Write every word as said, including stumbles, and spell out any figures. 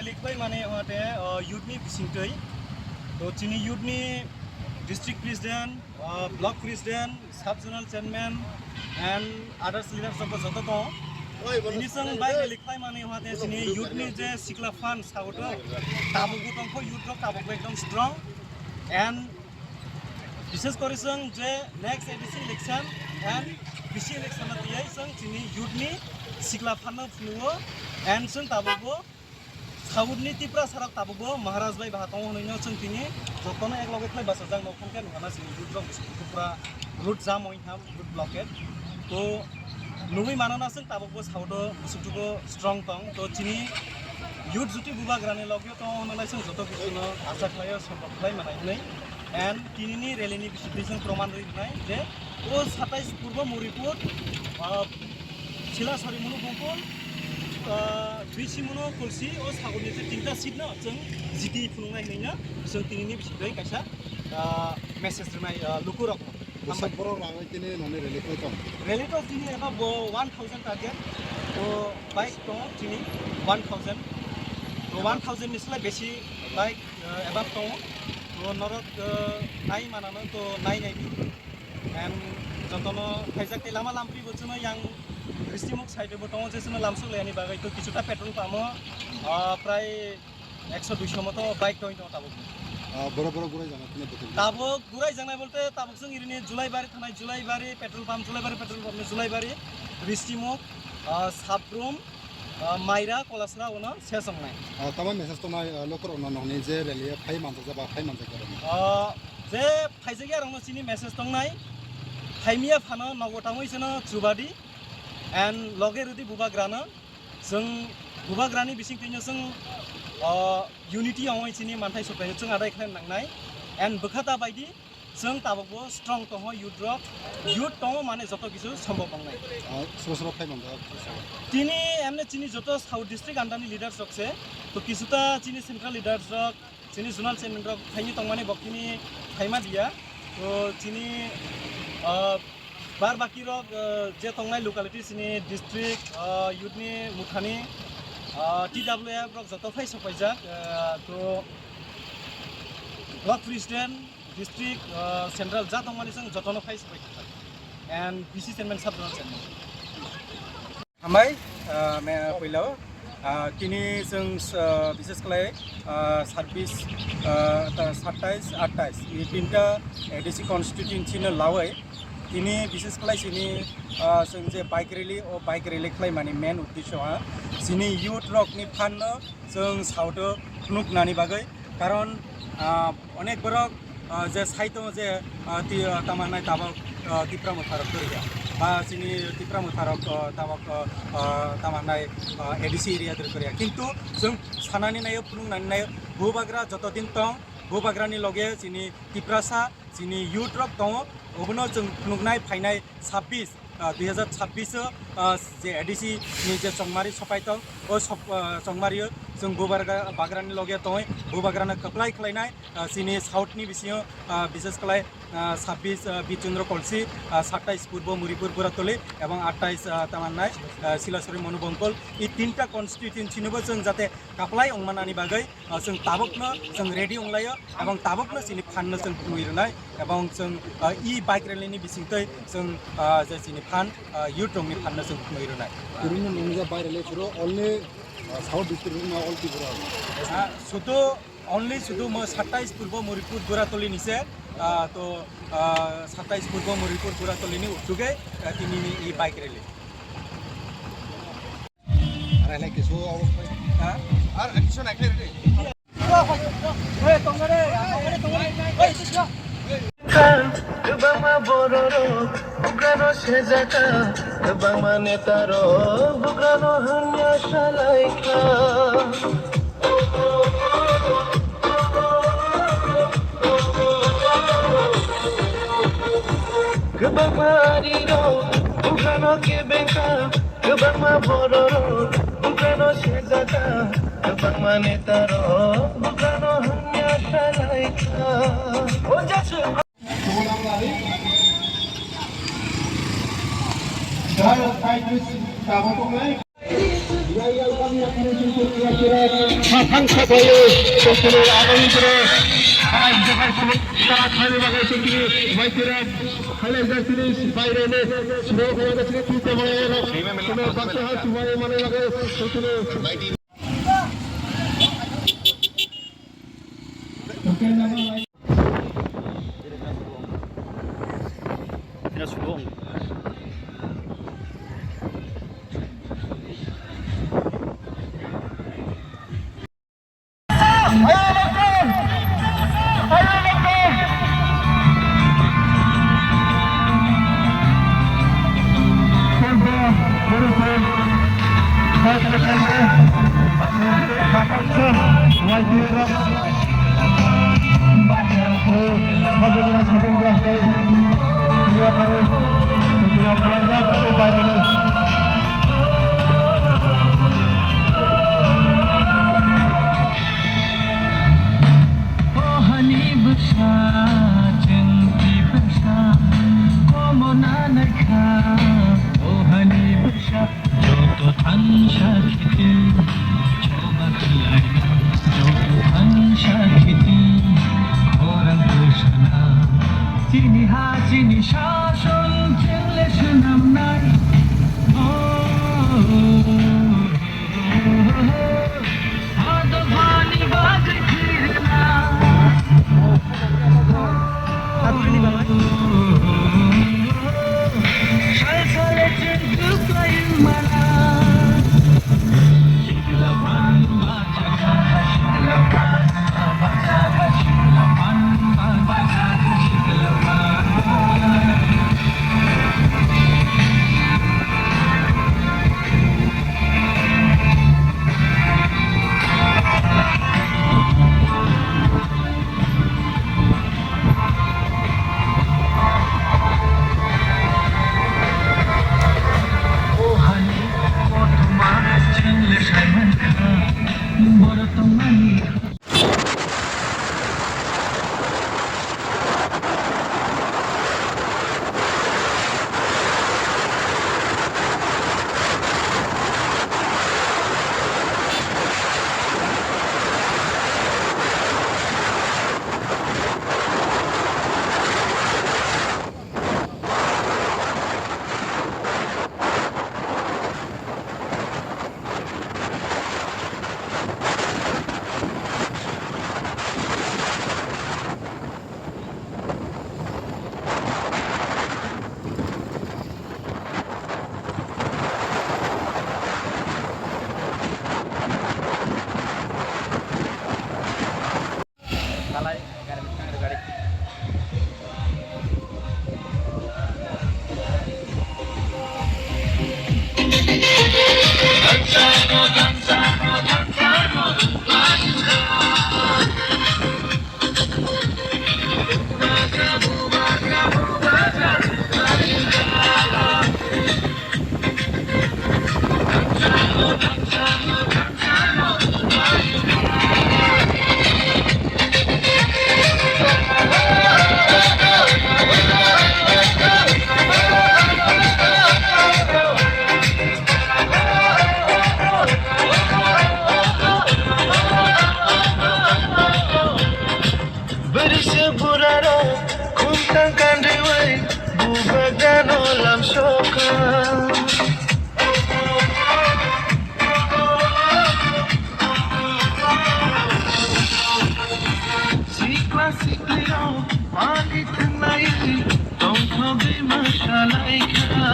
Likhlai mani wngate, uh, youth ni bisingtwi. To chini youth ni district president, uh, block president, sub zonal chairman and others leaders joto joto tongo. Tini chwng bai likhlai mani wngate chini youth ni je sikla phan sagoto tabukbo tongkho, youth rok tabukbo ekdom strong and bishes kori chwng je next A D C election and B C election no tiyai chwng chini youth ni sikla phan no phunukgo and chwng tabukbo South ni Tiprasa rok tabukbo Maharaj bai baha tongo hwnwi no chwng tini jotono ek loge khlai bachajak no phone khe nukha na chini road rok busuk busuk pura road jam oi ham, road blockade. To nugwi mano na chwng tabukbo South o busuk tugo strong tong. To chini youth juti bubagra ni loge tongo hwnwi lai chwng joto kisu no acha khlai o, support khlai manai hwnwi. And tini ni rally ni bisingtwi chwng proman rwi rwnai je o satais Purbo Muripur, ah, Silasori munu Bongkol, ah, Bisi munu Kolsi, o sagor ni je tinta seat no chwng jiti phunuknai hwnwi no chwng tini ni bisingtwi kaisa, ah, message rwnai, ah, lukurok no. Bwswk borok rang oi tini noni rally khlai tong? Rally to tini eba bo one thousand target, to bike tongo tini one thousand, to one thousand ni slai besi bike, ah, eba tongo, to norok, ah, nai manano to nai nai di. And jotono khaijak tei lama lampri bo chwngno yang Ristimuk side bo tongo, je chwngno lamsok layani bagwi to kisuta petrol pump o, ah, prai ekso duiso moto bike tongwi tongo tabuk. Ah, boro boro gurai jana tini betul. Tabuk gurai janai bolte tabuk chwng irini Julaibari thanai, Julaibari petrol pump, Julaibari petrol pump ni Julaibari, Ristimuk, ah, Sabrum, ah, Maira, Kolasra ono ses wngnai. Ah, tamo message tongnai, ah, lokorokno nokni je rally phai manjak ba phai manjak ba. Ah, je phaijak ya rokno chini message tongnai, phaimiya phano nogo tangwi seno chubadi and loge rwdi bubagrano. Chwng bubagrani bisingtwino chwng, ah, unity ongwi chini manthai suklaino chwng adai khlai nangnai and bwkha ta baidi. Chwng tabukbo strong tongo youth rok, youth tongo mane joto kisu sombhob wngnai. Ah, sobo sobo phai manjak. Tini emne chini joto South district under ni leaders rok se, to kisuta chini central leaders rok, chini zonal chairman rok phaini tongmani bok tini phaima diya. To chini, ah, bar baki rok, ah, je tongnai locality chini district, ah, youth ni muthani, ah, T W F rok joto phai sokpaijak, ah, to block president, district, ah, central ja tongmani chwng jotono phai sokpai kha. And B C chairman, sub zonal chairman. Hambai, ah, me, puila, ah, tini chwng, ah, bishes khlai, ah, sabbish, ah, ta, satais, atais, i tinta A D C constituency no lawai. Tini bishes khlai chini, ah, chwng je bike rally, o bike rally khlai mani main uddesho ha. Chini youth rok ni phan no chwng South o phunuk nani bagwi. Karon, ah, onek borok, ah, je sai tongo je, ah, ti, ah, tamo hwnai tabok, ah, Tipra Motha rok kwrwi ya. Ba chini Tipra Motha rok, ah, tabok, ah, ah, tamo hwnai, ah, A D C area kwrwi ya. Kintu chwng sanani naio, phunuk nani naio, bubagra joto din tong, bubagra ni loge chini Tiprasa, chini youth rok tongo, obono chwng phunuknai phainai sabbish, ah, dui hazar sabbish o, ah, je A D C ni je chongmari sopai tong, o sop-, ah, chongmari o chwng bubagra-, bagrani loge tongwi bubagrano kwplai khlainai, ah, chini South ni bisingo, ah, bishes khlai, ah, sabbish, ah, Bichandra Kolsi, ah, satais Purbo Muripur Buratoli, ebong atais, ah, tamo hwnai, ah, Silasori Monu Bongkol. I tinta constituency no bo chwng jate kwplai wngmanani bagwi, ah, chwng tabukno chwng ready wnglaio, ebong tabukno chini phan no chwng phunugwi rwnai, ebong chwng, ah, i bike rally ni bisingtwi chwng, ah, je chini phan, ah, youth rokni phan no chwng phunugwi rwnai. Kwrwngno nungya bike rally phuru only, ah, South district wngma all Tripura. Ah, sudu, only sudu mo satais Purbo Muripur Buratoli ni se, ah, to, ah, satais Purbo Muripur Buratoli ni utuge, ah, tini ni i bike rally. Ar ene kisu abo. Ha? Ar kisu naikhe re. Kwbangma bororok bugrano sejaka, kwbangma netarok bugrano hamya salaikha. Kwbangma arirok bugrano kebengkha, kwbangma bororok bugrano sejaka, kwbangma netarok bugrano hamya salaikha. O jasu. Saphang saphaiwi tongthokni agami dino, bai jefai sumui tara thani bagwi tongthokni bai tira, halaijak tini sipai rene, suro kaya tini twi tebang rok, tini baksa ha sumai manai bagwi tongthokni. Hani bwsa chwng tiprasa, komo nanai kha, o hani bwsa. Joto thansa khiti, choba khlaina. Joto thansa khiti, khorang kwsana. Chini ha, chini sason, chwng le swnamnai. Oh, oh, oh, oh, oh. Salai, gari, gari. Bwrwisa burarok khumtang kanriwi bubagano lamsokha. Sikla siklirok pali thwngnai tongthogwi masalaikha.